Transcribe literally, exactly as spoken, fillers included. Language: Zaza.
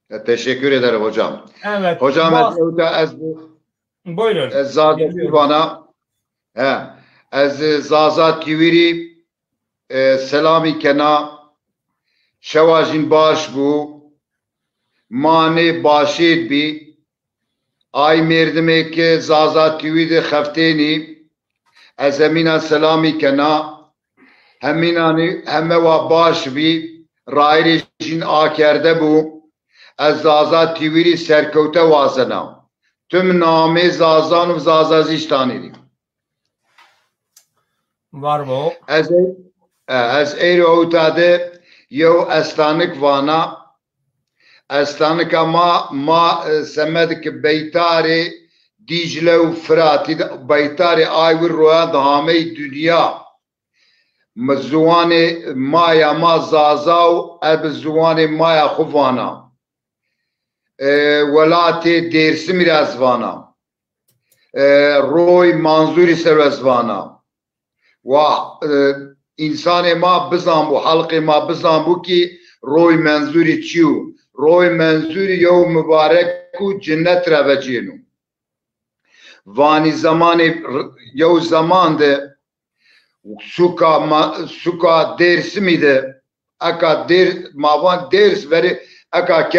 E, teşekkür ederim hocam. Evet. Hocam ba- ez ewta ez Buyurun. ez Zaza Geliyorum. Vana. He. Ez Zaza Tiwirî e, selamî kena. Şewa jîn baş bû. Ma nê başêd bî. Ay mêrdimê ke Zaza Tiwî de xeftênî. Ez hemîna selamî kena. Hemînanî heme wa baş bî. Rayîrê jîn akerde bû. Ez Zaza Tiwîrî serkewte wazena. Tim namê Zazan û Zazazîştanî rî. Var bo. Ez ê, e, ez êro ewta de yew estanik vana. Estanika ma, ma, e, semed ki beytarê Dîcle û Firatî de, beytarê ay wir royan de hamey dinya. Mi ziwanê maya ma Zaza û ez bi ziwanê maya xwu vana. E, welatê Dêrsimî ra ez vana. E, roy Manzurî ser ez vana. Wa, e, însanê ma bizan bû, halqê ma bizan bû ki roy Menzurî çi yo. Roy Menzurî yew mibarek û cinnet ra vecêno. Vanî zemanê r-, yew zeman de suka ma-, suka Dêrsimî de eka Dêr-, ma van Dêrs verê eka